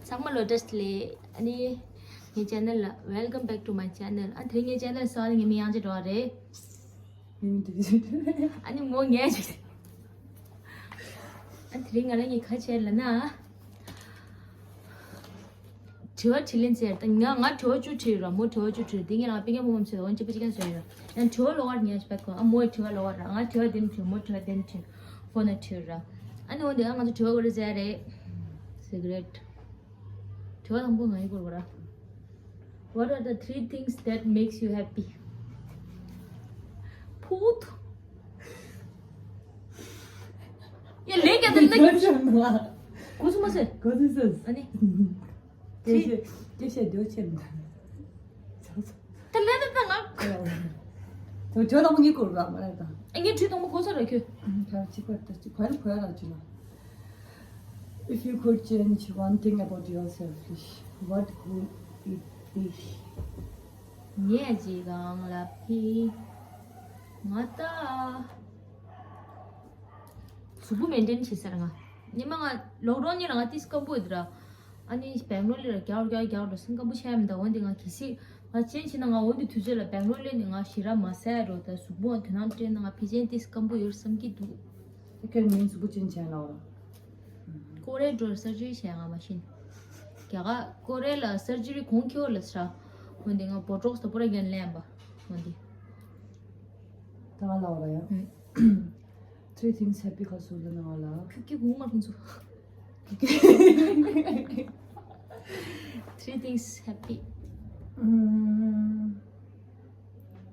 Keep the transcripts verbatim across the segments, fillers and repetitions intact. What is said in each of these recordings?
ཚང་མ་ལོ་བཀྲ་ཤིས་བདེ་ལེགས། ཨ་ནི་ངའི་ཆེ་ནལ་ལ། Welcome back to my channel. ཨ་དེ་རིང་ངའི་ཆེ་ནལ་སོགས་ངའི་མིང་ཡང་ཅི་འགྲོ་བ་རེད། ཨ་ནི་མོ་ངས་ཅིག་ཨ་དེ་རིང་ང་རང་གིས་ག་བྱས་ལབ་ན། དྲི་བ་དྲིས་ལན་ཟེར། ད་ང་ང་དྲི་བ་བཅུ་དྲིས་ར། མོ་དྲི་བ་བཅུ་དྲིས། དེ་ངས་རང་སྤུན་ཀྱག་ཕོ་མོ་ཚོས་འོན་ཅི་པ་ཅི་ཀན་བཟོས་ཡོད་ར། ཡང་དྲི་བ་ལོགས་ཀར་ཉལ་ཞིག་པ་གོ། ཨ་མོས་དྲི་བ་ལོགས་ཀར་ར། ང་དྲི་བ་དེ་ནས་དྲིས། མོ་དྲི་བ་དེ་ནས་དྲིས། ཕོ་ན་དྲིས་ར། ཨ་ནི་འོན་ཏེ་ང་ཚོ་དྲི་བ་ག་རེ་ཟེར་རེད། སི་ག་རེཊ། དྲི་བ་དང་པོ་ང་ཡི་སྐོར་བ་ར། What are the three things that makes you happy? ཕུད། ཡ་ལས་ཀྱང་དེ་འདྲ་གོ་ཚུལ་མ་ཟེར། གོ་ཚུལ་ཟེར། ཨ་ནི། སྐད་ཆ་སྐད་ཆ་འདོད་ཆེན། ད་ལས་ད་ད་ང་། ད་ཇོ་དང་པོ་ངའི་སྐོར་ར་མ་རེད་ད། ཨ་ངའི་དྲི་དང་པོ་གོ་ས་ར་ཁྱོད། ད་གཅིག་པར་ད་གཅིག་བར་བོད་ལ་ཅི་ལ། If you could change one thing about yourself, what would it be? ངས་ཅི་གང་ལ་ཕི། ང་ད། གཟུགས་པོ་མེན་ཊེན་བྱེད་ས་ར་ང་། ཉི་མ་ང་ལོག་ཌའུན་ཉིན་ར་ང་ཏིས་སྐམ་པོ་ཡོད་ར། ཨ་ནི་སྦེང་ལོར་ལ་རྒྱག་རྒྱག་རྒྱག་ར་སེམས་སྐམ་པོ་ཆགས་མི་འདུག་འོན་ཏེ་ང་གི་སི་ང་ཅན་བྱས་ན་ང་འོན་ཏེ་དུས་ཚོད་ལ་སྦེང་ལོར་ལ་ནི་ང་ཞེ་དྲག་མ་ཟ་ཡ་རོ། ད་གཟུགས་པོ་དེ་ནང་སྤྲད་ན་ང་ཕལ་ཆེར་ཏིས་སྐམ་པོ་ཡོད་བསམ་གྱི་འདུག་ཁྱོད་མིང་གཟུགས་པོ་ཅན་བྱས་ལ། ཀོ་རེ་འགྲོ་སར་ཇི་རི་བྱས་ང་མ་ཤེས། རྒྱ་གར་ཀོ་རེ་ལ་སར་ཇི་རི་གོང་ཁྱོད་ལ་ཟ། འོན་ཏེ་ང་བོ་ཊོག་སི་དང་པོ་ར་རྒྱན་ལེན་པ། འོན་ཏེ། ད་ང་ལ་བ་ར་ཡ། ཨུམ། Three things happy ཁ་སུ་ལ་ན་ང་ལ། ཁུ་ཀི་གུང་མ་ཁུང་སུ། Three things happy. ཨུམ།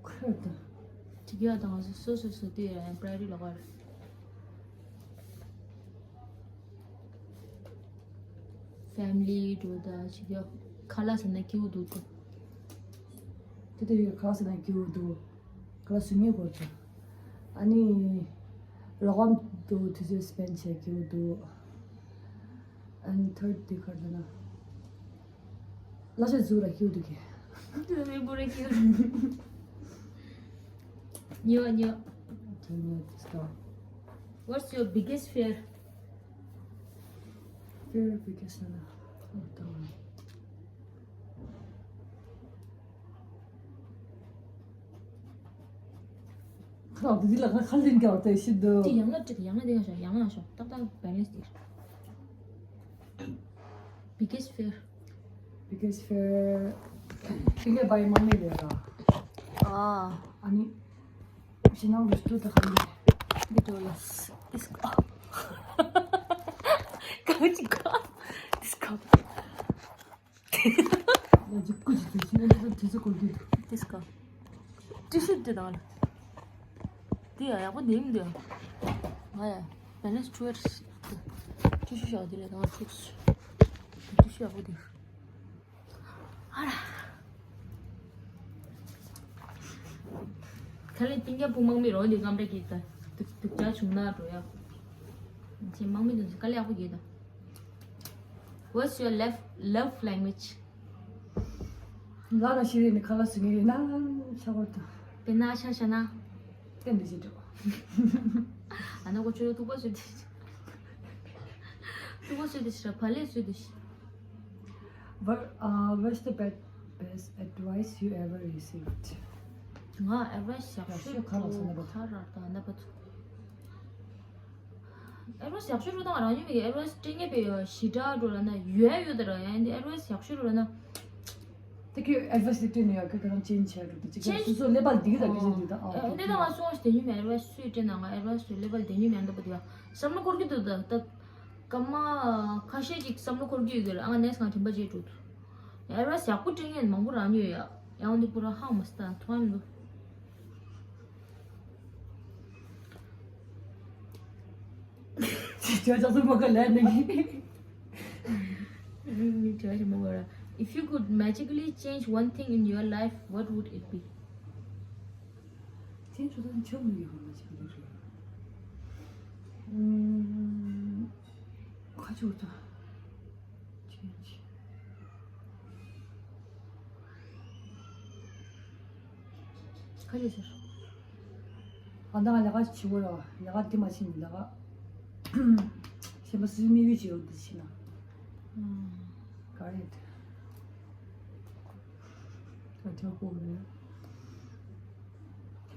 ཁོ་ད། ཅི་ག་དང་སོ་སོ་སོ་དེ་ཡང་པྲ་ཡོ་རི་ཊི་ལོག་པར། ཕེ་མི་ལི་འགྲོ་ད་ཅི་ག་ཁ་ལག་ཟ་ན་སྐྱིད་པོ་འདུག་ཏུ། དེ་དེ་ཡོད་ཁ་ལག་ཟ་ན་སྐྱིད་པོ་འདུག་ཁ་ལག་ཟ་ངེས་དགོས་ཀྱི། ཨ་ནི་རོགས་པ་འདུག་དུས་ཚོད་སྤེན་བྱེད་སྐྱིད་པོ་འདུག And third དེ་ག་རེ་ལབ་ན། ལ་ཤ་ཟུག་ར་ཁྱེར་འདུག་གི། དེ་ལ་མི་བུ་ར་ཁྱེར། ཉོ་ཉོ། དེ་ཉོ་དེ་སྐབས། What's your biggest fear? Fear biggest ན་ཨོ་ད། ཁ་ལག་དེ་ལ་ཁ་ལིན་ག་བ་ད་ཤི་འདུག་དེ་ཡང་ན་ཅིག་ཡང་ན་དེ་ཡང་ཤོག་ཡང་ན་ཤོག་ཏག་ཏག་བེ་ལེན་སི་དེ། Biggest fear. Biggest fear. ཁྱི་ངན་པ་ཡི་མ་ནི་རེད་ར། ཨ། ཨ་ནི། ཕྱི་ནང་རུ་སྟོད་དུ་ཁ་ནི། འདི་འགྲོ་ལ། This cup. ཀ་ཅི་ཀ། This cup. ཡ་ཅི་ཀུ་ཅི་དུས་ཕྱི་ནང་དུ་དུས་ཚོད་སྐོར་གྱི་འདུག This cup. ཏི་ཤུ་དེ་དང་། དེ་ཡ་ཡག་པོ་འདི་མི་འདུག་ང་ཡ་བེ་ལེན་སི་ཊུ་ཝེར་སི་ཏི་ཤུ་ཞག་དེ་ལས་དང་ཏི་ཤུ་ཏི་ཤུ་ཡག་པོ་འདུག་ཨ་ར། ཁ་ལས་སྤུན་ཀྱག་བུ་དམག་མི་རོ་འདི་རྔམ་དྲ་གི་ད་སྡུག་སྡུག་ཅག་བྱུང་ན་འགྲོ་ཡ། ཅི་དམག་མི་དུ་དཀའ་ལས་ཡག་པོ་གྱིས་ད། What's your love love language? ང་ལ་ཤེས་རིག་ནི་ཁ་ལག་ཟ་ངེས་ཡིན་ན་ཤ་བར་དང་། དཔེར་ན་ཤ་ཤ་ན། ཏན་ཏན་ཞིག་འགྲོ། ཨ་ན་གོ་ཆོས་ཐུག་པ་སུ་དེ། ཐུག་པ་སུ་དེ་ཤ་བ་ལས་སུ་དེ་ཤ། What, uh, what's the best, best advice you ever received? ང་ཨེ་ཌ་ཝའི་སི་ཡག་ཤོས་ཁ་ལག་ཟ་ན་པ། ཁ་ར་དང་ན་པ་ཚོ། ཨེ་ཌ་ཝའི་སི་ཡག་ཤོས་རུ་དང་རང་ཉིད་ཀྱི་ཨེ་ཌ་ཝའི་སི་སྤྲད་མཁན་པའི་ཞི་དྲག་འགྲོ་ལ་ན་ཡོད་ཡོད་དེ་ར་ཡང་འདི་ཨེ་ཌ་ཝའི་སི་ཡག་ཤོས་རུ་ལ་ན། དེ་ཁྱོད་ཨེ་ཌ་ཝའི་སི་དེ་སྤྲད་ནས་ཡོད་ཁྱོད་ཁྱོད་རང་ཅན་བྱས་འགྲོ་དེ་ཅི་ཁྱོད་སོ་སོ་ཀླད་པ་འདི་གི་ད་གི་ཅི་འདི་ད་ཨ་འདི་ད་ང་སོང་བ་ཞིག་དེ་ཉིད་མེད་ཨེ་ཌ་ཝའི་སི་སུས་སྤྲད་ན་ང་ཨེ་ཌ་ཝའི་སི་ཀླད་པ་དེ་ཉིད་མེད་འདུག་པ་དེ་བསམ་བློ་འཁོར་གི་འདུག་ད་ད་སྐར་མ་ཁ་ཤས་ཅིག་བསམ་བློ་འཁོར་གི་ཡོད་གི་ར་ཨ་ང་ནེག་སི་ང་དྲན་པ་བརྗེད་འགྲོ་འདུག་ཨེ་ཌ་ཝའི་སི་ཡག་པོ་སྤྲད་མཁན་མང་པོ་རང་ཡོད་ཡ་ཡང་འདི་པུ་ར་ཧང་མ་སི་ད་ཐོང་མི་འདུག་ཇོ་ཇོ་སུ་མོ་ག་ལས་ནི། ཇོ་ཇོ་མོ་ག་ར། If you could magically change one thing in your life, what would it be? ཅན་ཆུ་དང་ཆུ་མི་ཡོང་མ་ཆུ་དང་ཆུ། ཁ་ཆུ་དང་། ཅན་ཆུ། ཁ་ཅིག་ཟེར། ཨ་ད་ང་ལས་ཀ་བྱེད་དགོས་ར་བ། ལས་ཀ་དེ་མ་བྱེད་ནི་ལས་ཀ་བྱེད་ ཁྱེད་མ་སུའི་དམིགས་ཡུལ་ཅིག་ཡོད་འདི་ཕྱིན་ན། Got it. ཨ་ཐོག་པོ་རེད།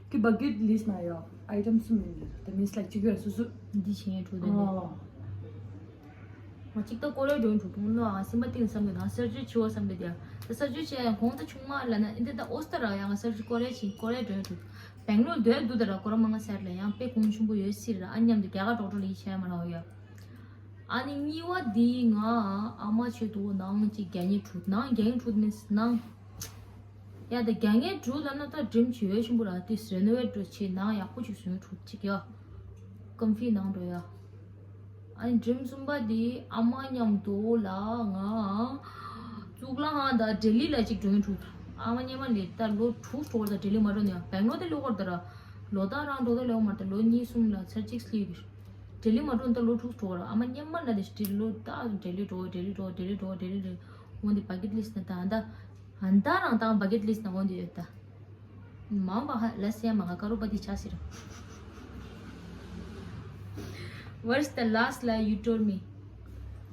ཁྱེད་bucket list ན་ཡོད་item གསུམ་ཡིན་འདི། That means like གཅིག་ཡོད་སོ་སོ། འདི་བྱེད་ཡས་འགྲོ་དོན་འདི། ཨོ། ང་གཅིག་ད་ཀོ་རེ་འགྲོ་འགྲོ་དུང་ལོ་ཨ་སེམས་པ་གཏིང་བསམ་གི་ན་surgery བྱེད་བ་བསམ་གི་དེ། ད་surgery བྱེད་ཡང་གོང་ད་ཆུང་མ་ལ་ན་འདི་ད་ཨོ་སྟ་ར་ཡང་surgery ཀོ་རེ་བྱེད་ཀོ་རེ་འགྲོ་འགྲོ། སྦེང་ལོར་སྡོད་འདུག་ད་ར་ཀོ་ར་མང་ང་ཟེར་ལ་ཡང་དཔེ་གོང་ཆུང་པོ་ཡོད་སྲིད་ར། ཨ་མཉམ་དུ་རྒྱ་གར་འགྲོ་འགྲོ་ལ་ཡིད་ཆེས་མ་ར་ཡོད། ཨ་ནི་གཉིས་པ་འདི་ང་ཨ་མ་ཆེད་དུ་ནང་གཅིག་རྒྱ་ཉེ་དྲུག་ནང་རྒྱ་ཉེ་དྲུག་མིན་ནང་། ཡ་ད་རྒྱ་ངའི་འབྲུ་ལ་ན་ད་འགྲིམ་བྱེད་ཡོད་ཤིང་པོ་ར་ཏིས་རེ་ནོ་ཝེ་ཊི་འགྲོ་བྱེད་ནང་ཡག་པོ་ཅིག་བཟོས་འགྲོ་ཅིག་ཡ། ཀམ་ཕི་ནང་འགྲོ་ཡ། ཨ་ནི་འགྲིམ་གསུམ་པ་དེ་ཨ་མ་མཉམ་དུ་ལ་ང་གཙུག་ལག་ཁང་དང་ལྡི་ལི་ལ་ཅིག་འགྲོ་ཡིན་འགྲོ། ཨ་མ་སྙེ་མ་ལས་ད་ལོ་དྲུག་འགྲོ་བ་ད་ལྡི་ལི་མ་འགྲོ་ནས་སྦེང་ལོར་དེ་ལོ་སྐོར་ད་ར་ལོ་ད་རང་འགྲོ་ད་ལོ་མ་ད་ལོ་གཉིས་གསུམ་ལ་ཚར་གཅིག་སླེབས་ཡོད། ལྡི་ལི་མ་འགྲོ་ད་ལོ་དྲུག་འགྲོ་ར། ཨ་མ་སྙེ་མ་ན་དེ་ལྡི་ལོ་ད་ལྡི་ལི་འགྲོ་ལྡི་ལི་འགྲོ་ལྡི་ལི་འགྲོ་ལྡི་ལི་འགྲོ། འོན་ཏེ་bucket list ན་ད་ཨ་ད། ཨན་ཏ་རང་དང་bucket list ན་འོན་ཏེ་ཡོད་ད། མང་བ་ཧ་ལ་སེ་མ་ང་ཀ་རུ་པ་དེ་ཆ་སི་ར། What's the last lie you told me?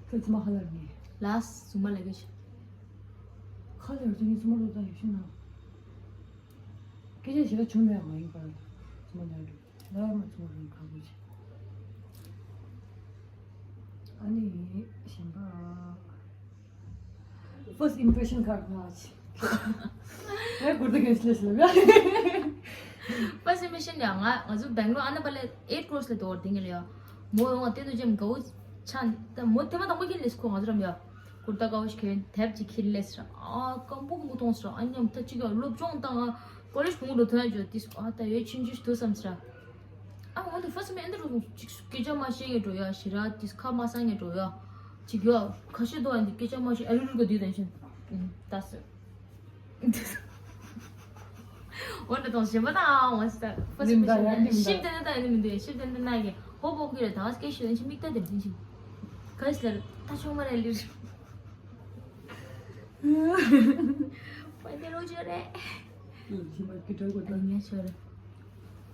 ཁྱོད་ཚང་མ་ཧ་ལ་ནི། Last ཟུ་མ་ལ་གེ་ཤ། ཁ་ལ་ཡོད་ཚོ་ངས་ཚང་མ་ལོ་ད་ཡོད་ཤི་ན། སྐད་ཆ་ཞེ་དྲག་བྱུང་མེད་མ་ཡིན་པར། ཚང་མ་ཉར་འགྲོ། ལ་མ་ཚང་མ་རང་ཁ་གུ་ཆེ། ཨ་ནི་གཞན་པ། First impression ག་རེ་ང་ཆི། ངས་གུར་དུ་གས་ལས་ལ། First impression ཡ་ང་ང་ཚོ་སྦེང་ལོར་ཨ་ན་པ་ལེ་eight crores ལ་དོར་དེ་ངེ་ལ་ཡ། མོ་ཡོང་བ་ཏེ་ནུ་ཅེམ་གའུ་ཆན་ད་མོ་ཐེ་མ་དང་པོ་ཁྱེར་ལས་ཁོ་ང་ཚོ་རམ་ཡ། གུར་ད་གའུ་ཤ་ཁེན་དེབ་ཅིག་ཁྱེར་ལས་ར། ཨ་ཀམ་པོ་གུ་མོ་ཐོང་སི་ར། ཨ་ཉམ་ད་ཅིག་ཡ་སློབ་སྦྱོང་བཏང་ང་ཀོ་ལེཇ་གུང་རུ་ཐོན་ཡ་ཇོ་ཏིས་ཨ་ད་ཡོད་ཆིན་ཇུས་དུ་སམ་སི་ར། ཨ་འོན་ཏེ་first ཨེ་འདི་རུ་སོང་ཅིག་སྐད་ཆ་མ་བཤད་ངེ་འགྲོ་ཡ་ཞི་ར་ཏིས་ཁ་མ་སང་ངེ་འགྲོ་ཡ། ཅིག་ཡ་ཁ་ཤས་དོ་ཨ་འདི་སྐད་ཆ་མ་བཤད་ཨ་རུ་རུ་ག་དུས་དང་ཤིན། ད་སི། འོན་ཏེ་དང་ཞེ་མ་དང་ཨ་འོན་ཏེ་first ནིམ་ད་ཡ་ནིམ་ད། ཤིབ་དེ་ནི་ད་ཡ་ནི་མི་འདུག་ཤིབ་དེ་ནི་ད་ན་གི་ཧོ་བོ་གི་རེ་ད་སྐད་ཤོད་ཤི་མིག་ད་དེ་ཤི་ཤི། ག་ཤི་ལ་ད་ཆུང་མ་རེ་ལི།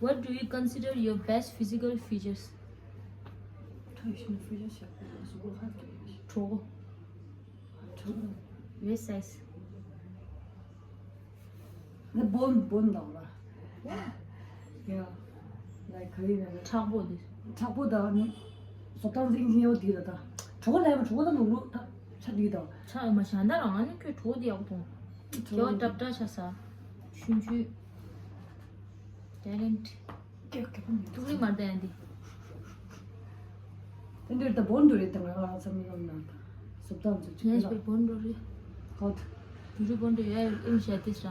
What do you consider your best physical features? Waist size. ནི་བོན་བོན་དང་ལ། ཡ། ལའི་ག་རེ་ཡིན་ན། མཁྲེགས་པོ་དེ། མཁྲེགས་པོ་དང་ནི། བཟོ་སྟངས་འཛིན་གྱི་ཡོད་དེ་ལ་ད། གྲོགས་ལས་མ་གྲོགས་ད་ལུག་ལུག་ད་ཆ་དེ་དང་། ཆ་མ་ཞན་ད་རང་ནི་ཁྱོད་གྲོགས་དེ་ཡག་པོ་མཐོང་། ཁྱོད་འདྲ་འདྲ་ཆ་ས། ཆུང་ཆུང་། talent། ཐུགས་རིག་མར་ལྡན་འདི། དེ་འདིར་ད་བོན་འགྲོ་རེད་ད་ང་རང་ཚང་མི་རང་ན་ད་སོབ་དང་ཚོ་ཅིག་ངས་ལ་བོན་འགྲོ་རེད། ཧོད། དུ་རུ་བོན་འགྲོ་ཡ་ཨིན་ཤ་ཏི་ཤ།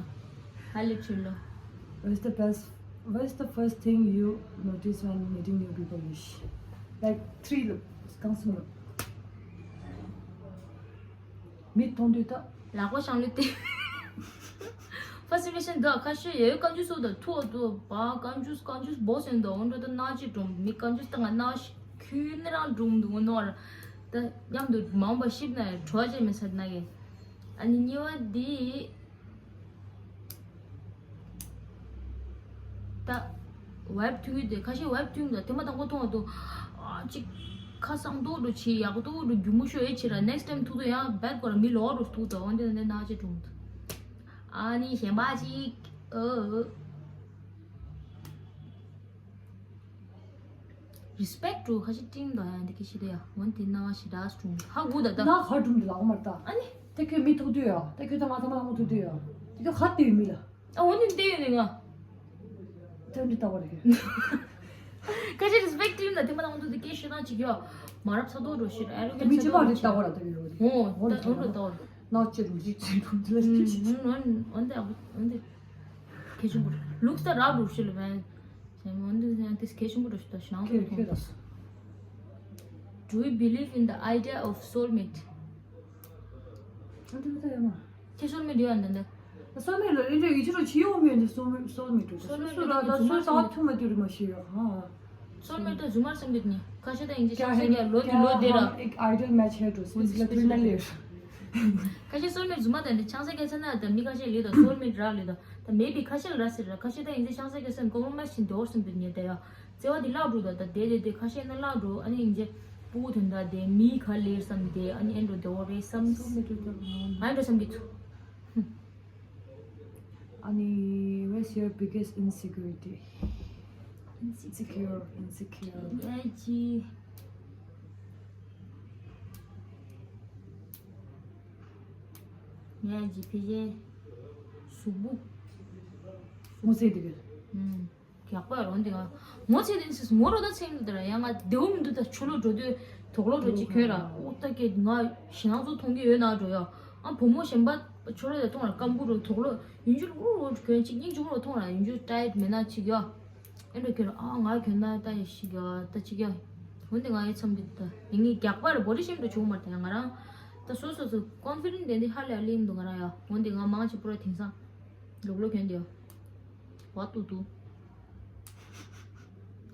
ཧ་ལེ་ཆུ་ལོ། What's the best, what's the first thing you notice when meeting new people? Like three ལོ་གང་སུ་ལོ། མི་མཐོང་དུས་ད། ལག་པ་ཤང་ལུས་ཏེ། First impression འདི་ཁ་ཤས་ཡོད་བཀའ་འགྱུར་སོགས་དང་ཐུག་ཏུ་བ་བཀའ་འགྱུར་བཀའ་འགྱུར་བོ་སེན་དང་འོན་འགྲོ་ད་སྣ་ཅི་སྒྲུང་མི་བཀའ་འགྱུར་སྟེང་ང་སྣ་ཤ་ཁྱུ་ནི་རང་སྒྲུང་འདུག་ནོར་ད་མཉམ་དུ་མང་བ་ཤིབ་ན་གྲོ་ཅེ་མི་སད་ན་གི་ཨ་ནི་གཉིས་པ་འདི། ད། ཝེབ་ཐུང་གི་དེ་ཁ་ཤས་ཝེབ་ཐུང་དང་དེ་མ་དང་པོ་མཐོང་བ་དུ། ཨ་ཅིག་ཁ་སང་ཏོག་ཏུ་ཆེ་ཡག་ཏོག་ཏུ་རྒྱུ་མོ་ཤོ་ཨེ་ཆེ་ར་next time ཐུག་ཏུ་ཡང་བེད་ཀོ་ར་མི་ལོག་རུ་ཐུག་ཏུ་འོན་ཏེ་ནས་ན་ཅི་དྲུང་དུ། ཨ་ནི་གཞན་པ་ཅིག་ཨ། Respect ཁ་ཤས་ཏིང་དང་ཡང་འདི་ཁ་ཤས་དེ་ཡ་འོན་ཏེ་ན་ཞི་ར་སུ་དྲུང་ཧ་གུ་ད་ད། ན་ཧ་དྲུང་དུ་ལག་མར་ད། ཨ་ནི། དེ་ཁྱོད་མི་ཐུག་དུས་ཡ་དེ་ཁྱོད་ད་ང་ད་མ་ལག་མ་ཐུག་དུས་ཡ་དེ་ཁྱོད་ཧ་དེ་མི་ལ། ཨ་འོ་ནི་འདི་ཡོད་ནི་ང་། དེ་འདྲི་ལྟ་བ་རེད། ཁ་ཅིག་respect ཊིམ་ལ་དེ་མ་ལ་འོང་དུས་དེ་སྐད་ཤོད་ན་ཅིག་ཡོད། མ་རབས་ཚ་རྡོག་འགྲོ་ཤི་ར་ཨ་རོ་དེ་མི་གཅིག་པ་རེད་ལྟ་བ་ར་དེ་ཡོད་རེད། འོ་ད་འོ་འགྲོ་ལྟ་བ་ར། ནག་ཅེ་རུ་ཅིག་ཅིག་རུ་ཅིག་ལ་ཅིག་ཅིག་འོ་འདི་འོ་འདི་ཁེ་ཆུང་པོ་ལུགས་ད་ར་འགྲོ་ཤི་ལ་བན། ཟེར་འོ་འདི་ཟེར་དེ་ཁེ་ཆུང་པོ་འགྲོ་ཤི་ད་ཤི་ནང་ཁེ་དུ་ཁེ་ཐོང་། ད་སོ། Do you believe in the idea of soulmate? ཨ་འདི་ད་ཡོད་མ། ཁྱེད་སོལ་མེ་འདྲི་ཡ་འདི་འདི། སོལ་མེ་ལ་ཨིན་འདྲ་ཡི་ཆི་རོ་ཆི་ཡོང་མེད་འདི་སོལ་མེ་སོལ་མེ་འགྲོ་གི་སོལ་མེ་སོལ་ར་ད་སོལ་ད་ཐུ་མ་ཏུ་རི་མ་ཤི་ཡོ་ཧ། སོལ་མེ་ད་ཟུ་མར་སམ་འདི་ནི་ཁ་ཤས་ད་ཨིན་ཇི་ཆང་ས་ག་ལོ་འདི་ལོ་དེ་ར། ཨིག་ཨའི་ཌལ་མེ་ཆི་ཧེ་འགྲོ་སི་སི་ལ་ཏུ་ན་ལེ། ཁ་ཤས་སོལ་མེ་ཟུ་མ་ད་འདི་ཆང་ས་ག་ས་ན་ད་མི་ཁ་ཤས་ལེ་ད་སོལ་མེ་ར་ལེ་ད་ད་མེ་བི་ཁ་ཤས་ལ་ར་སི་ར་ཁ་ཤས་ད་ཨིན་ཇི་ཆང་ས་ག་ས་ན་ཀོམ་པོ་མའིས་ཤིན་དོར་སམ་འདི་ནི་ད་ཡ། བརྩེ་བ་འདི་བརླག་འགྲོ་ད་ད་དེ་དེ་དེ་ཁ་ཤས་ན་བརླག་འགྲོ་ཨ་ནི་ཨིན་ཇི། སྤུ་གུ་དོན་དག་དེ་མིའི་ག་ལེར་བསམ་དེ་ཨ་ནི་ཨེ་འགྲོ་བདེ་བོ་རེད་བསམ། སུ་མི་འགྲོ་ཐུབ་ནོ། ཨེ་འགྲོ་བསམ་གི་ཐུབ། ཨ་ནི། What's your biggest insecurity? Insecure, insecure. ཨེ་ཅི། ངས་ཅི་ཕི་ཅེ། གཟུགས་པོ། ངོ་ཚ་དེ་ག་ཨུམ། རྒྱག་པ་རོ་འདི་ང་། ངོ་ཚ་དེ་ཚོས་ངོ་རོ་ད་ཚེ་འདི་ལྟར་ཡང་ང་བདེ་བོ་མི་འདུག་ད་ཆུ་ལོག་འགྲོ་དུས་དོག་ལོག་འགྲོ་ཅིག་གྱོན་ར། ཨོ་ད་ཀྱེ་ང་ཞེ་སྣང་ཚོ་མཐོང་གི་ཡོད་ན་འགྲོ་ཡ། ཨ་བུ་མོ་གཞན་པ་ཆུ་ལོག་ཡ་མཐོང་ར་སྐམ་པོ་རོ་དོག་ལོག་ཡུན་ཅུ་རུ་རུ་གྱོན་ཅིག་སྙིང་རྗེ་པོ་རོ་མཐོང་ར་ཡུན་ཅུ་ཏའེ་མེད་ན་ཅིག་ཡ། ཨེ་འགྲོ་ཁྱོད་ཨ་ང་གྱོན་ན་ད་ཡ་ཞིག་ཡ་ད་ཅིག་ཡ། འོན་ཏེ་ང་ཡི་མཚམས་འདི་ད་ཡིན་ངའི་རྒྱག་པར་བོ་རི་ཤེམ་དུ་བྱུང་མ་ད་ཡ་ང་རང་ད་སོ་སོ་སོ་ཀོན་ཕི་ཌེན་ཊི་དེ་འདི་ཧ་ལས་ལིང་འདུག་ང་རང་ཡ། འོན་ཏེ་ང་མང་ཆེ་པུ་ར་དེང་སང་ལོག་ལོག་གྱོན་དེ་ཡ། What to do?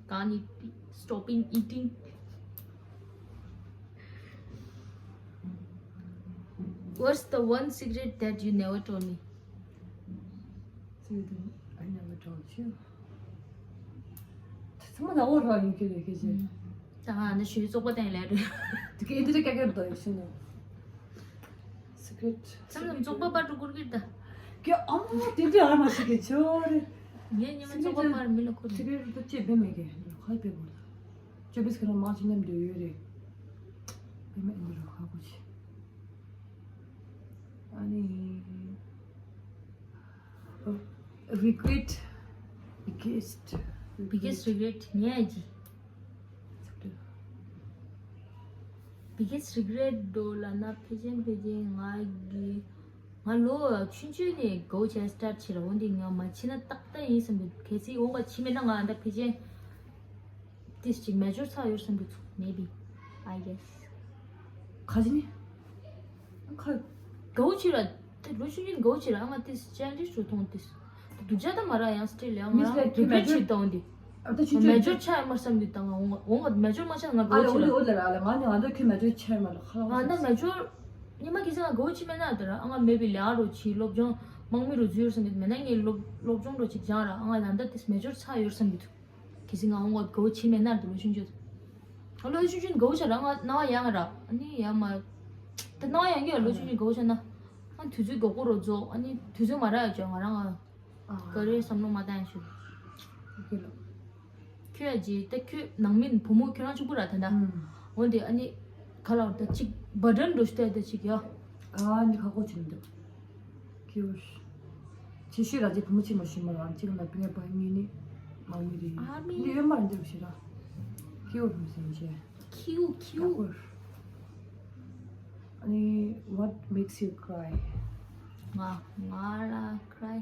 Can't eat. Stopping eating. What's the one secret that you never told me? Secret I never told you. ཚང་མ་ལ་འོ་ར་ཡིན་གྱི་རེད་ཁྱེད་ཀྱིས། ད་ང་འདི་ཞུ་བཙོག་པ་བསྟན་ལས་རེད། དེ་ག་ཨེ་འདི་རེད་ཀ་ཀེར་དོ་ཡོད་ཤི་ནོ། Secret. མཚམས་མཚམས་བཙོག་པ་པར་དུ་བསྐུར་གྱི་རེད་ད། ཀྱེ་ཨ་མ་དེ་འདྲ་ཨ་མ་ཞིག་གི་ཆོ་རེད། ངས་ཉི་མ་བཙོག་པ་པར་མི་ལ་བསྐུར་ནས། Secret དུ་ཅེ་བེ་མེ་གེ་ཁ་པེ་བོ་ད། ཅོ་བེ་སི་ཁ་ན་མ་ཅི་ནམ་དུ་ཡོད་རེད། བེ་མེ་འདི་རུ་ཁ་གོ་ཆེ། ཨ་ནི། Regret. Biggest. Biggest regret ངས་ཀྱི། Biggest regret འགྲོ་ལ་ན་ཕལ་ཆེར་ཕལ་ཆེར་ང་གི་ང་ལོ་ཆུང་ཆུང་ནས་གོ་ཆེན་སི་ཊར་བྱེད་ར། འོན་ཏེ་ང་མ་ཕྱིན་ན་ཏག་ཏག་ཡིན་བསམ་གི་གལ་སྲིད་འོང་ག་ཕྱིན་མེད་ན་ང་ཨ་འདྲ་ཕལ་ཆེར་ཏིས་ཅིག་མེ་ཇོར་ཚར་ཡོད་བསམ་གི་ཚུགས། Maybe. I guess. ག་ཅི་ནི། ཁ། གའུ་ཆི་ར། དེ་ལོ་ཆུང་ཆུང་གའུ་ཆི་ར་ཨ་ང་ཏིས་ཅན་ལི་ཤུ་ཐོང་ཏིས། དུག་ཇ་ད་མ་ར་ཡང་སི་ཊིལ་ཡང་ང་རང་རི་གྲེཊ་བྱེད་དང་འདི། ཨ་ད་ཆུང་ཆུང་མེ་ཇོར་ཆགས་ཡ་མ་བསམ་གི་ད་ང་འོང་འོང་ང་མེ་ཇོར་མ་ཆགས་ང་གའུ་ཆི་ར། ཨ་ལ་འོ་ལ་ར་ཨ་ལ་ང་ནི་ང་ད་ཁྱོད་མེ་ཇོར་ཆགས་མ་ར་ཁ་ལ་ང་ད་མེ་ཇོར། ཉི་མ་གི་ཚེ་ང་གའུ་ཆི་མེད་ན་དེ་ར་ཨ་ང་མེད་པའི་ལས་ཨ་རོ་ཆི་སློབ་སྦྱོང་དམག་མི་རུ་འཛུལ་ཡོད་བསམ་གི་མེད་ན་ངས་སློབ་སློབ་སྦྱོང་རོ་ཅིག་སྦྱང་ར་ཨ་ང་ད་ད་ཏིས་མེ་ཇོར་ཆགས་ཡོད་བསམ་གི་འདུག་གལ་སྲིད་ང་འོང་བ་གའུ་ཆི་མེད་ན་དུ་ལོ་ཆུང་ཆུང་། ཨ་ལོ་ཆུང་ཆུང་གའུ་ཆ་ར་ང་ནང་ཡང་ར་ཨ་ནི་ཡང་མ། ད་ནང་ཡང་གི་ལོ་ཆུང་ཆུང་གའུ་ཆ་ན། ཨ་དུས་ཚོད་གོ་གོ་རོ་རྫོགས་ཨ་ནི་དུས་ཚོད་མ་ར་ཡ་ཅོ་ང་རང་ང་། ཀ་རེ་བསམ་བློ་མ་བཏང་ཡ་ཞུ། ཁྱོད་ལ། ཁྱོད་ཡ་ཇི་ད་ཁྱོད་ནང་མིན་བུ་མོ་ཁྱོད་རང་གཅིག་པུ་ར་ད་ད། འོན་ཏེ་ཨ་ནི། ག་ལ་ད་ཅིག་བ་དྲན་འགྲོ་ཤི་ད་ད་ཅིག་ཡ། ཨ་ནི་ཁ་ཁོ་ཆུང་འདུག་ཁྱེའུ། ཆེ་ཤོས་ར་ཅིག་བུ་མོ་ཆེ་མ་ཤོས་མ་ར་ཅིག་ལ་པིང་པ་གཉིས་ནི་མ་མི་རེད། ཨ་མི། འདི་ཡོད་མ་རེད་འདི་རུ་ཤི་ར། ཁྱེའུ་བུ་མོ་སེམས་ཅན། ཁྱེའུ་ཁྱེའུ། ཨ་ནི། What makes you cry? ང་ང་ལ་cry།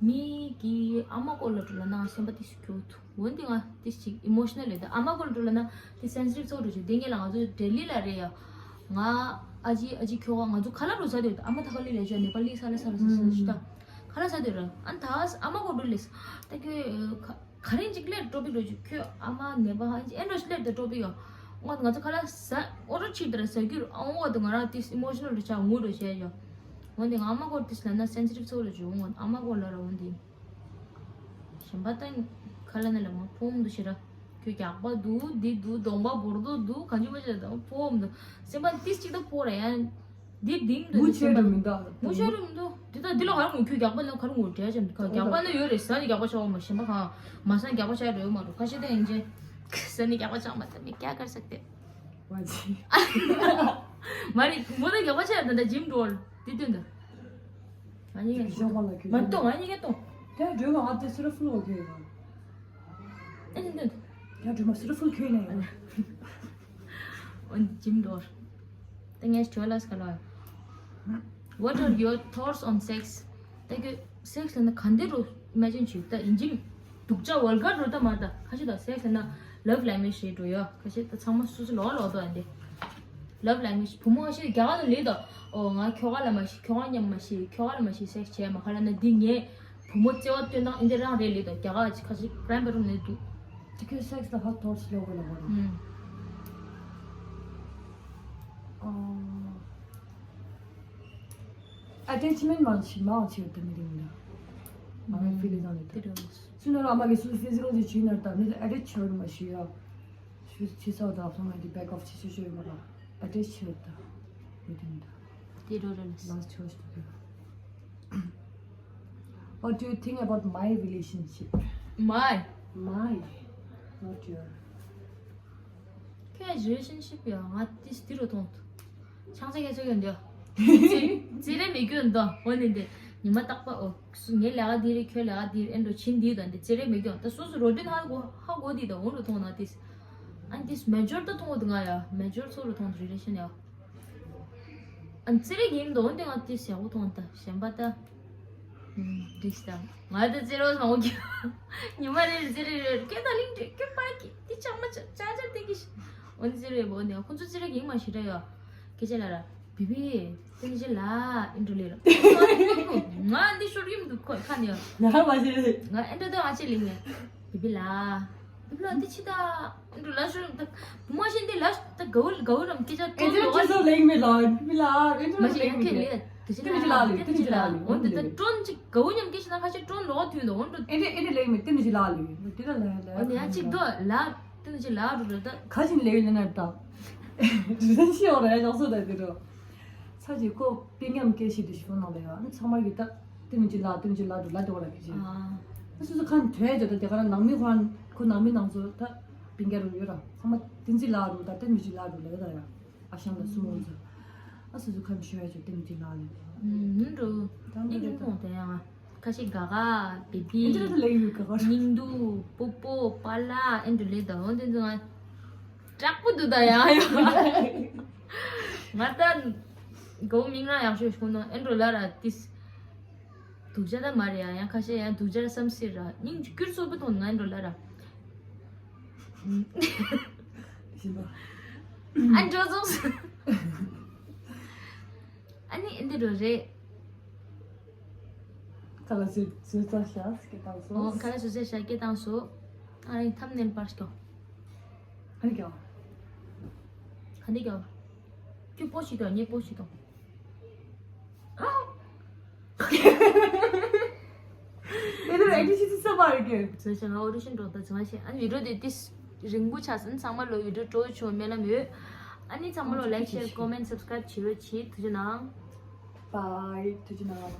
མི་གི་ཨ་མ་སྐོར་ལ་འགྲོ་ལ་ན་སེམས་པ་ཏི་སུ་སྐྱོ་ཐུ། འོན་ཏེ་ང་ཏི་ཞིག་emotional ལས་ད་ཨ་མ་སྐོར་ལ་འགྲོ་ལ་ན་ཏི་sensitive ཚོ་འགྲོ་ཞིག་དེ་ངེད་ལ་ང་ཚོ་ལྡི་ལི་ལ་རེད་ཡ། ང་ཨ་ཅི་ཨ་ཅི་ཁྱོ་ག་ང་ཚོ་ཁ་ལ་རུ་ཟ་དེ་ཨ་མ་ཐ་ཁ་ལི་ལས་ཅོ་ནེ་པ་ལི་ས་ལ་ས་ལ་ས་ལ་ཤི་ད། ཁ་ལ་ཟ་དེ་ར་ཨན་ཐ་ཨ་མ་སྐོར་འགྲོ་ལས་ད་ཁྱོད་ཁ། ག་རེ་ཅིག་སླེབས་འགྲོ་པི་རོ་ཅིག་ཁྱོད་ཨ་མ་ནད་པ་ཧ་ཅིག་ཨེ་འགྲོ་ཞིག་སླེབས་ཏེ་འགྲོ་པི་ཡོ། ང་ང་ཚོ་ཁ་ལ་ཟ་ཨོ་རོ་ཆིག་ཏུ་ར་ཟ་རྒྱུར་ཨ་འོ་དུ་ང་རང་ཏིས་emotional རུ་ཆགས་ངུ་རུ་བྱས་ཡོ། འོན་ཏེ་ང་ཨ་མ་སྐོར་ཏིས་ལ་ན་sensitive ཚོ་རུ་ཅིག་འོ་ཨ་མ་སྐོར་ལ་ར་འོན་ཏེ། གཞན་པ་ད་ཁ་ལ་ན་ལ་མ་ཕོམ་དུ་ཤི་ར། ཁྱོད་རྒྱག་པ་འདུག་འདི་འདུག་གདོང་པ་བོར་དོ་འདུག་གང་ཅི་མ་ཅི་ད་ཕོམ་འདུག་སེམས་པ་ཏིས་ཅིག་ད་ཕོ་ར་ཡ། འདི་དིང་དུ་མུ་ཆེ་རུ་མི་འདུག་མུ་ཆེ་རུ་མི་འདུག་འདི་དག་འདི་ལ་ག་རེ་ངུ་ཁྱོད་རྒྱག་པ་ན་ག་རེ་ངུ་བྲལ་ཅན་ག་རྒྱག་པ་ན་ཡོད་རེད་ཟ་ནི་རྒྱག་པ་ཆགས་པ་མ་གཞན་པ་གང་མ་ཟ་ནི་རྒྱག་པ་ཆགས་རེད་མ་རུ་ཁ་ཤས་དེ་ཡིན་ཅན་ཟ་ནི་རྒྱག་པ་ཆགས་མ་ད་མི་ཀྱ་ཀར་ཟག་དེ། མ་རེད་མོ་ད་རྒྱག་པ་ཆགས་ད་ད་ཇིམ་འགྲོ་འདི་དོན་ད། ང་གཉིས་ཀ་ཞོགས་པ་ལ་ཁྱོད་མ་གཏོང་ང་གཉིས་ཀ་གཏོང་། དེ་འགྲོས་མ་ང་དེ་སུ་ར་ཕུ་ལོ་ཁྱོད་ཡོད། ཨེ་འདི་འདི། ཡང་འགྲོས་མ་སུ་ར་ཕུ་ཁྱོད་ནས་ཡོད། འོན་ཇིམ་འགྲོ། ད་ངས་ཇོ་ལ་སྐལ་བ། What are your thoughts on sex? ད་ཁྱོད་sex ལ་ན་ག་འདི་རུ་imagine བྱོས་ད་ཡིན་ཇིམ། སྡུག་ཅག་vulgar རུ་ད་མ་ད་ཁ་ཤས་ད་sex ལ་ན་love language རེད་འགྲོ་ཡ་ཁ་ཤས་ད་ཚང་མ་སུ་སུ་ལོག་ལོག་ཏོ་ཨ་འདི། Love language བུ་མོ་ཁ་ཤས་རྒྱ་གར་ལ་ལས་ད། ཨོ་ང་ཁྱོ་ག་ལ་མ་ཤི་ཁྱོ་ག་མཉམ་མ་ཤི་ཁྱོ་ག་ལ་མ་ཤི་sex བྱས་མ་ཁ་ལ་ན་འདི་ངས་བུ་མོ་བརྩེ་བ་སྟོན་སྟངས་འདི་རང་རེད་ལས་ད་རྒྱ་གར་ཁ་ཤས་grand bedroom ནས་འདུག་ཁྱོད་sex ལ་ཧ་thoughts ལོག་གོ་ལ་གོ་ལ། ཨ། Attachment མང་ཆེ་མང་ཆེ་བ་དེ་མི་རིང་ལ། ཨ་མའི་feeling དང་ལས་ད། སུ་ན་ར་ཨ་མ་གི་སུ་physical གི་བྱིན་ན་ད་མི་དེ་attach བྱེད་མ་ཤེས་ཡ། ཆུ་ཆུ་ཚོད་དང་སོང་ང་འདི་back off ཆུ་ཆུ་ཆུ་ཡོད་མ་ར། ཨ་ཏེ་ཆུ་ད་མི་དེ་མི་ད། དེ་རོ་རོ་ལས། Last choice to be. What do you think about my relationship? My. My. Not your. ཁྱོད་relationship ཡ་ང་ཏིས་དེ་རུ་མཐོང་ཐུབ། ཆང་ས་ཁྱད་ཆོས་ཡོད་འདི། ཙི་རེ་མི་སྐྱོན་འདི་འོ་ནི་འདི། ཉི་མ་རྟག་པ་འོ། ངའི་ལས་ཀ་འདི་རེད། ཁྱོད་ལས་ཀ་འདི་རེད། ཨེ་འགྲོ་ཕྱིན་འདི་དང་འདི་ཙི་རེ་མི་སྐྱོན། ད་སོ་སོ་routine ཧ་གོ་ཧ་གོ་འདི་དང་འོ་རུ་མཐོང་ན་ཏིས། ཨན་ཏིས་major ད་མཐོང་འདི་ང་ཡ་major ཚོ་རུ་མཐོང་འདི་relation ཡ། ཨན་ཙི་རེ་ཡིན་འདི་འོ་འདི་ང་ཏིས་ཡག་པོ་མཐོང་ད་གཞན་པ་ད། འགྲིག་སྟངས། ང་ད་ཙི་རོ་མང་པོ་ཉི་མ་རེ་རེ་ཙི་རེ་རེ་སྐད་དང་གླིང་འདྲེ་སྐད་པ་གི་དེ་ཅང་མ་ཅག་ཅག་ཅག་དེ་གི་ཤི། འོན་ཙི་རེ་བོ་ནི་ཁོང་ཚོ་ཙི་རེ་གིང་མ་ཤི་ར་ཡོ། སྐད་ཆ་ལ་ར་བི་བི་ཏན་ཅི་ལ་ཨིན་དྲུ་ལེ་ར། ང་འདི་ཤོར་གི་མི་འདུག་ཁོ་ཁ་ནི་ཡོ། ང་མ་ཤི་རེ། ང་ཨེ་འདྲ་དོ་ང་ཅི་ལིང་ངེ་བི་བི་ལ། བི་བི་ལ་འདི་ཅི་ད། འགྲོ་ལ་ཤོར་ད། བུ་མོ་ཤིན་ཏེ་ལ་ད་གའུ་གའུ་རམ་སྐད་ཆ་ཨེ་ཏོན་ཅི་ལོག་ཅི་སོ་ལེགས་མེད་ལ་བི་ལ་ཨེ་ཏོན་མ་ཤེས་ལེགས་ཡང་ཁྱེད་མེད་ལེ་དེ་ཅི་ཏི་མི་ཅི་ལ་ལ་ལུས་ཏི་མི་ཅི་ལ་ལུས་འོན་ཏེ་ད་ཏོན་ཅི་གའུ་ཉམས་སྐད་ཆ་ན་ཁ་ཤས་ཏོན་ལོག་དུས་ལ་འོན་ཏེ་ཨེ་ཏི་ཨེ་ཏི་ལེགས་མེད་ཏི་མི་ཅི་ལ་ལུས་འོན་ཏེ་ད་ལ་ལ་འོན་ཏེ་ཡང་གཅིག་ཏོ་ལ་ཏི་མི་ཅི་ལ་རུ་རེ་ད་ཁ་ཅིན་ལེགས་ཡོད་ན་ད་དུ་ཟན་ཤི་ཡོང་རེ་ཡང་སོ་ད་དེ་རུ་ཚ་ཅིག་ཁོ་པི་ཉམས་སྐད་ཤི་དུ་ཤི་ཕོ་ནང་ལ་ཡོད་ཨ་ཚང་མ་གི་ད་ཏི་མི་ཅི་ལ་ཏི་མི་ཅི་ལ་རུ་ལ་དེ་བ་ལ་ཁ་ཅིན་ཨ་སོ་སོ་ཁ་ཐོན་ཡོད་ད་དེ་ག་ར་ནང་མི་ཁོ་ཁོ་ནང་མི་ནང་ཚོ་ད་པི་ཉ་རུ་ཡོད་ར་ཚང་མ་ཏི་མི་ཅི་ལ་རུ་ད་ཏི་མི་ཅི་ལ་རུ་ལ་ཡོད་ད་ཡ། ཨ་ཞང་ལ་སུ་མོ་ཚོ། ཨ་སུ་སུ་ཁམ་ཤོད་ཡ་ཆོ་ཏིང་ཏིང་ལ་ལེ། ཨུམ་འགྲོ། ད་ནི་འགྲོ་ཁོང་དེ་ཡང་ཁ་ཤས་ག་ག་བི་བི། ཨེ་འདྲ་ད་ལེ་ཡུ་ག་ག་ར། སྙིང་སྡུག་པོ་པོ་པ་ལ་ཨེ་འགྲོ་ལེ་ད་འོན་ཏེ་ང་དྲག་པོ་འདུག་ད་ཡང་ཡོ། ང་ད་གོ་མིང་རང་ཡག་ཤོས་ཤོད་ནོ་ཨེ་འགྲོ་ལ་ར་ཏིས། སྡུག་ཅག་ད་མ་རེད་ཡ། ཡང་ཁ་ཤས་ཡང་སྡུག་ཅག་བསམ་སྲིད་ར། སྙིང་རྗེ་སྐྱུར་སོགས་པོ་མཐོང་ང་འགྲོ་ལ་ར། ཞིམ་པ། ཨ་འགྲོ་ཚོགས། ཨ་ནི་འདི་འགྲོ་རེད། ཁ་ལ་ཟུར་ཟུར་ཙག་ཤ་སྐད་བཏང་སོ། ཨོ་ཁ་ལ་ཟུར་ཟུར་ཤ་སྐད་བཏང་སོ། ཨ་ནི་ཐམ་ནེལ་པར་སྐྱོ། ཨ་ནི་ཀྱང་། ཨ་ནི་ཀྱང་། ཁྱོད་པོ་ཞིག་དང་ངས་པོ་ཞིག་དང་། ཨེ་ནི་ར་ཨེ་ནི་ཤི་ཚི་ས་མ་རེད་ཀྱི། ཚོད་ཆ་ང་ཨོ་ཌི་ཤན་འགྲོ་ད་ཚོད་ཆ་ཨ་ནི་བི་ཌི་ཡོ་དེ་ཏིས་རིང་པོ་ཆགས་ཟིན། ཚང་མ་ལོ་བི་ཌི་ཡོ་སྤྲོ་བྱུང་སྨོན་ལམ་ཡོད། ཨ་ནི་ཚང་མ་ལོ་ལའིག་ཤེར་ཀོ་མེན་སབ་སི་ཀ་རའིབ་བྱེད་རོགས་གྱིས། ཐུགས་རྗེ་གནང་། བའི། ཐུགས་རྗེ་གནང་།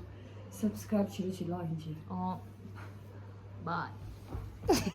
སབ་སི་ཀ་རའིབ་བྱེད་རོགས་གྱིས་ལོ་ཡིན་གྱི། ཨོ། བའི།